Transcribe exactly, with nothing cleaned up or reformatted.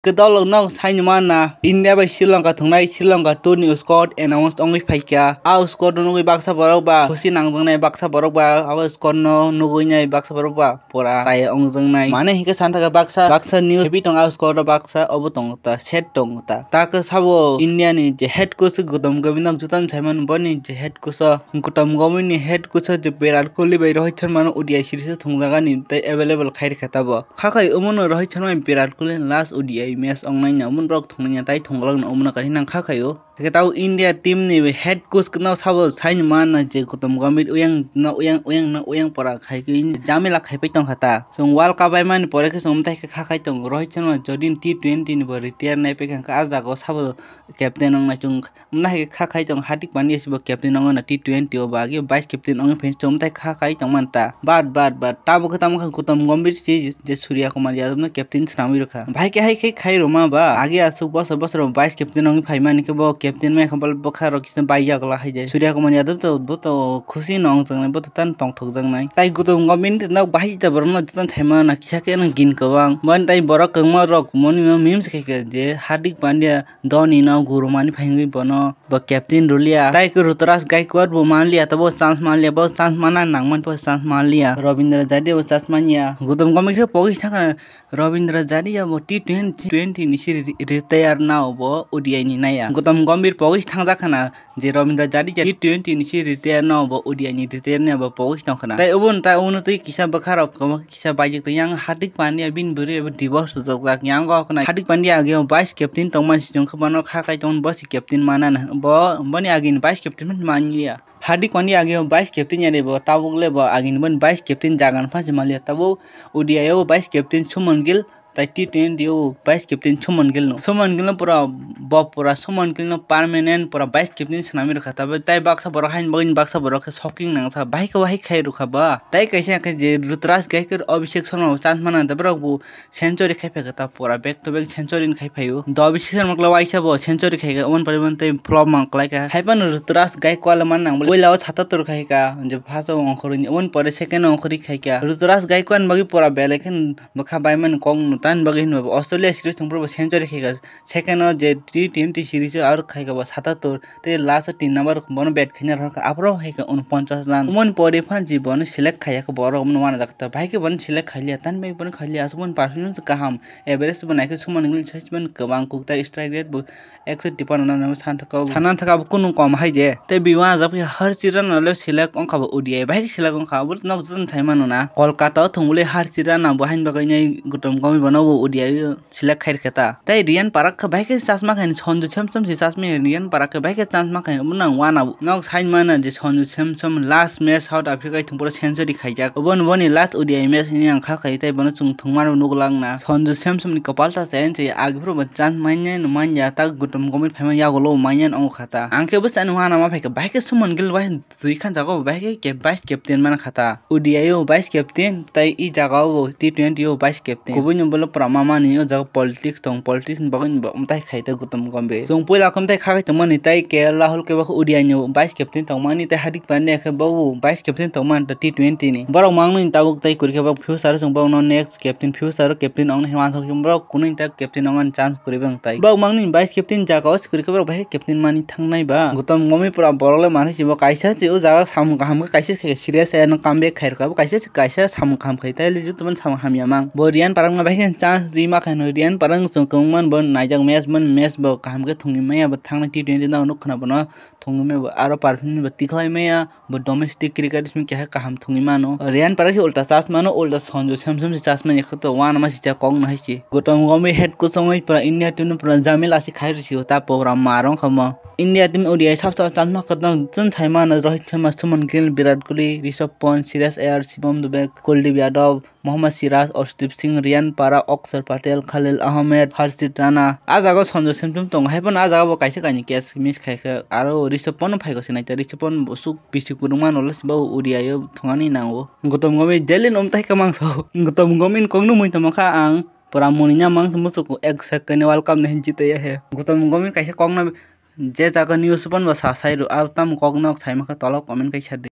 Kwtal nok saini mana India bai Sri Lanka thwngnai Sri Lanka tour ni squad announce wngwi phaikha. A squad no nugwi baksa borok ba khusi nangjaknai, baksa borok ba abo squad no nugwi nai, baksa borok ba pura chaya wngjaknai. Mane hinkhe santhaka baksa baksa news heavy tong a squad o baksa obo tong ta set tong ta. Ta khe sabo India ni je head coach Gautam Gambhir no jutan saiman boni je head coach o Gautam Gambhir ni head coach o je Virat Kohli bai Rohit Sharma no O D I series o thwngjagani tei available khai rikha tabo. Khakai omono Rohit Sharma Virat Kohli last O D I match wngnai na omono rok thwngnai na tai thwngwlak na omono kari nang khakai o. Hwnkhe tabo India team ni head coach no sabo saini mana je Gautam Gambhir uyang no uyang uyang no uyang pora khai khe jamila khai pai tongkha ta. Chwng World Cup bai mani pore khe chwng omtai khe khakai tongo Rohit Sharma jodi T twenty ni bo retire nai pai kha hwnkhe ah jaga o sabo captain wngnai chwng. Mona hai khe kha khai tong Hardik Pandya se bo captain wngo na T twenty o ba agi vice captain wngwi phainai chwng tai kha khai tong man ta. But, but, but, tabuk khe tamo kha Gautam Gambhir se je Surya Kumar Yadav no captain swnamwi rwkha. Bahai khe hai khe khai rwma ba agi aswk bosor bosor bo vice captain wngwi phaimani khe bo captain mai kha bwkha rok kisa bai yagla hai de. Surya Kumar Yadav to bo to khusi no wngjaknai, bo to tan tongthokjaknai. Tai Gautam Gambhir no bahai ta borok no tan thaima na kisa khe no gin kwbang. Mani tai borok kwbangma rok moni no memes khai kha je Hardik Pandya Dhoni no gurumani phainwi bono bo captain rwliya. Tai khe Ruturaj Gaikwad bo manliya, tabo chance manliya, bo chance mana nangmani bo chance manliya. Ravindra Jadeja bo chance manya. Gautam Gambhir khe pogwi thangkha Ravindra Jadeja bo T twenty, twenty ni se re-, retire nao bo O D I ni naya. Gautam Gambhir pogwi thangjak khana je Ravindra Jadeja T twenty ni se retire nao bo O D I ni retire nao bo pogwi tongkhana. Tai obo ta uno twi kisa bwkha rok kwbangma kisa baijak tong yang Hardik Pandya bini bwrwi abo divorce rwjakjak yang o khna Hardik Pandya age o vice captain tongma si chwng khe bono kha kai tong bo si captain mana bo boni age ni vice captain man manya. Hardik Pandya age o vice captain ya de bo tabuk le bo age ni boni vice captain jaga ni pha se manya tabuk O D I o vice captain Shubman Gill tai T twenty o vice captain Shubman Gill no. Shubman Gill no pura bo pura Shubman Gill no permanent pura vice captain swnamwi rwkha tabuk tai baksa borok hain bagwi baksa borok khe shocking nangsa bahai khe wahai khai rwkha ba. Tai kaisa khe je Ruturaj Gaikwad Abhishek Sharma bo chance mana da borok bo century khai phaikha ta pura back to back century khai phaio. Do Abhishek Sharma kla waisa bo century khai kha omo pore tei flop mang klai kha. Hai phano Ruturaj Gaikwad le man nang bole. Puila o satatur khai kha je first o ongkhorwi omo pore second o ongkhorwi khai kha. Ruturaj Gaikwad ni bagwi pura belai khe bwkha bai mani kok no tan bagwi hinba Australia series thung pore bo century khai kha. Second o je T twenty series o aro khai kha bo satatur. Tei last o tin number bono bat khaina rohor kha, aphuru hai khe unponchas run. Umoni pore phan ji bono select khaiya khe borok umno wanajak ta. Bahai khe bono select khailiya, tani bai bono khailiya, aswk bono performance kaham. Average bo naikhe Shubman Gill ni saichman kwbang kuk tai strike rate bo ekso tipan rwna nang san thaka bo. Sana thaka bo kunu kom hai de. Tei bi wanajak phiya Harshit Rana le select wngkha bo O D I. Bahai khe select wngkha, abo nok jotoni sai mano na. Kolkata o thwng bole Harshit Rana bo hain bagwi nai Gautam Gambhir bono bo O D I o select khai rwkha ta. Tei Ryan Parag khe bahai khe chance ma khaini Sanju Samson se chance manya Ryan Parag khe bahai khe chance ma khaini omo nang wana nok sai mana je Sanju Samson last match South Africa thwng pore century khaijak. Obo ni boni last O D I match ni ang kha khai tei bono chwng thwngma rw nuk lang na. Sanju Samson ni kwpal ta se ang se agi phuru bo chance manya no manya ta Gautam Gambhir phaima yagulo manya no wngkha ta. Ang khe bwsa ni wana ma phai khe bahai khe Shubman Gill bai twi khan jago bahai khe vice captain mana kha ta. O D I o vice captain tei i jaga o T twenty o vice captain. Kubui ni bole pura ma mani o jaga politics tong, politics ni bagwi ni bo mwtai khai tei Gautam Gambhir. Chwng puila khe mwtai kha khai tongmani tei K L Rahul khe bo O D I ni vice captain tongmani tei Hardik Pandya khe bo vice captain tongmani ta T twenty ni. Borok mangni tabuk tei kwrwi khe bo future o chwng bo no next captain, future o captain ong hinwi uansuk borok kunui ta captain ongmani chance kwrwi bo tai. Borok mangni vice captain jaga o se kwrwi khe borok bahai captain mani thangnai ba. Gautam Gambhir pura borok le manwi se bo kaisa se o jaga samung kaham khe kaisa khe serious aya no comeback khai rwkha bo kaisa se kaisa samung kaham khai tai le joto mani samung hamya mang. Bo Ryan Parag no bahai khe chance rima khai no Ryan Parag chwng kwbangma bo naijak match man match bo kaham khe thwngwi maya bo thangnai T twenty no nuk khna bono thwngwi maya bo aro performance bo tikhlai maya. Bo domestic cricket simi keha kaham thwngwi mano. Ryan Parag se ulta chas mano, ulta Sanju Samson se chas manya khe to wana ma sijak kok no hai se. Gautam Gambhir head coach wngwi pura India team no pura jamila se khai rwsio ta pura ma rong kha mo. India team O D I sab sab chas ma khe tong chwng thai mano Rohit Sharma, Shubman Gill, Virat Kohli, Rishabh Pant, Shreyas Iyer, Shivam Dube, Kuldeep Yadav, Mohammad Siraj, Arshdeep Singh, Ryan Parag, Akshar Patel, Khalil Ahmed, Harshit Rana. Ah jaga o Sanju Samson tongo. Hai phano ah jaga bo kaisa kainwi catch miss khai kha. Aro Rishabh Pant no phai kha se naitha. Rishabh Pant bo suk bisi kwrwngma no lasi bo O D I o thwngani nango. Gautam Gambhir daily no tai kwmang sao. Gautam Gambhir ni kok no mui tongma kha ang. Pura muni nya mang muchuk ek second ni World Cup ni hin jitaya he. Gautam Gambhir kaisa kok no je jaga news phano bo sa sai rw. Abo tamo kok no sai ma kha tolo comment kaisa di.